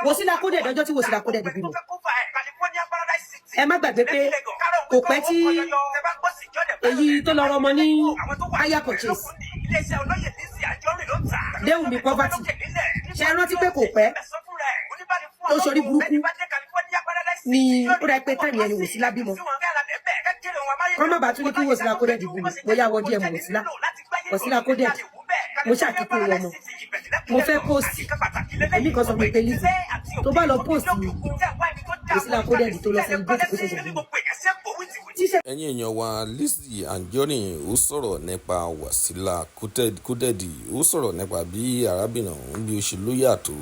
Wòsílà Coded, ọjọ́ tí Wòsílà Coded bímọ, ẹ má gbàgbé pé kò pẹ́ tí èyí tó lọ rọmọ ní hire purchase, Déwùmí Poverty. Ṣe é rántí pé kò pẹ́ tó ṣorí burúkú ni ó dá pé time yẹn ni Wòsílà bímọ? Kọ́ má bàa tún ní kí Wòsílà Coded bú mi, mo yá wọ díẹ̀ mọ̀. Wòsílà, Wòsílà Coded, mo ṣàkíkú wọn mọ́. Mo fẹ́ post, èmi kan sọ fún mi pé, "Lizzy, tó bá lọ post Wòsílà Coded tó lọ celebrate kó ṣẹ̀ṣẹ̀ bímọ tíṣẹ́." Ẹ̀yin èèyàn wa, Lizzy Anjorin ó sọ̀rọ̀ nípa Wasila Coded. Ó sọ̀rọ̀ nípa bí arábìnrin ọ̀hún bí ó ṣe loyal tó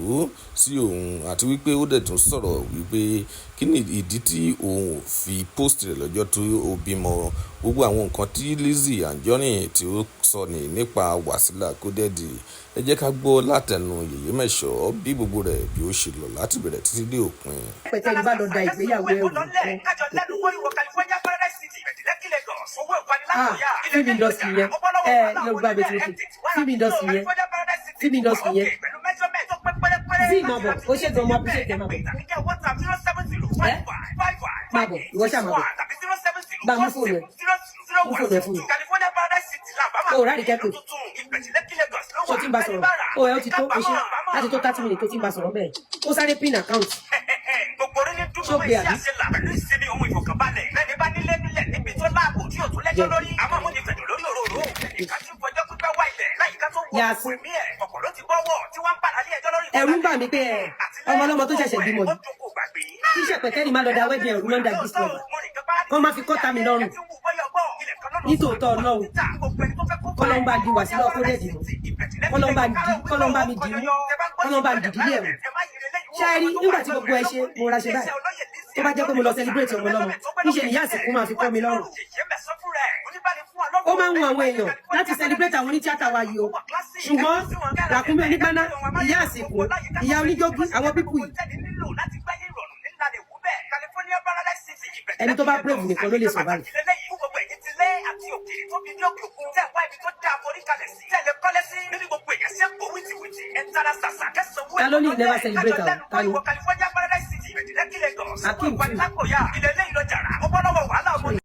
sí òun, àti wípé ó dẹ̀ tún sọ̀rọ̀ wípé kí ni ìdí tí òun ò fi post rẹ̀ lọ́jọ́ tó ó bímọ. Gbogbo àwọn nǹkan tí Lizzy Anjorin tí ó sọ ní nípa Wasila Coded, ẹ jẹ́ ká gbọ́ látẹnu Yèyé Mẹ̀ṣọ́ bí gbogbo rẹ̀ bí ó ṣe lọ láti bẹ̀rẹ̀ títí dé òpin. Pẹ̀tẹ́ bá lọ da ìgbéyàwó ẹrù fún, ah, film industry yẹn, ẹ Yorùbá bẹ ti film industry yẹn, film industry yẹn zee. Máa bọ̀, ó ṣe gan, mo appreciate ẹ. Máa bọ̀, ẹ máa bọ̀, ìwọ ṣáà máa bọ̀. Bá a mú fóònù ẹ, mú fóònù ẹ fún mi. O rárí kẹ́kọ̀ọ́ ṣó tí ń bá sọ̀rọ̀ o? Ẹ ó ti tó, o ṣe láti tó 30 minutes tó ti ń bá sọ̀rọ̀ bẹ́ẹ̀. Ó sáré pin account ṣó gbé àbí? Pẹ̀lú ìsinmi ohun ìfọ̀kànbalẹ̀ lẹ́ni bá nílé nílẹ̀ níbi tó láàbò tí ò tún lẹ́jọ́ lórí. Àmọ́ mo ti fẹ̀dọ̀ lórí òróró. Ẹnìkan tí ń fọjọ́ pípẹ́ wá ilẹ̀ láyìíká tó wọ Yàsín. ẹ̀mí ẹ̀. Ọ̀pọ̀ ló ti bọ́wọ́ tí wọ́n ń padà lé ẹjọ́ lórí. Ẹ̀rù ń bà mí pé ẹ ọmọ ọlọ́mọ tó ṣẹ̀ṣẹ̀ bímọ yìí, kí ṣẹ̀pẹ̀tẹ́rì má lọ da wedding ẹ̀rù lọ́ndà gist lover kọ́ má fi kọ́ta mi lọ́rùn. Nítòótọ́ Ọlọ́run, kọ́lọ́n bá di Wàsílà Coded mọ́, kọ́lọ́n bá di, kọ́lọ́n bá mi dì mú, kọ́lọ́n bá dìdílé ẹ̀rù. Ṣé ẹ rí nígbà tí gbogbo ẹ ṣe mo ra ṣe báyìí, tó bá jẹ́ pé mo lọ celebrate ọmọ ọlọ́mọ, níṣẹ́ ni ìyá àsìkò máa fi kọ́ mi lọ́rùn. Ó máa ń wun àwọn èèyàn láti celebrate àwọn onítíátà wa yìí o, ṣùgbọ́n Ràkúnmí onígbáná, ìyá àsìkò, ìyá oníjógí, àwọn people yìí, ẹni tó bá brave nìkan ló lè survive. Àti òkèèrè tó fi ní òkè òkun tẹ́ wá ibi tó dáa forí kalẹ̀ sí, tẹ́lẹ̀ kọ́lé sí nínú gbogbo èèyàn ṣe ń kó wìtìwìtì ẹ̀ tara ṣàṣà kẹsàn-án. Ta ló ní never celebrate àwọn? Ta ni? California Paradise City, Ìbẹ̀jù Lẹ́kì, Lagos. Akeem too.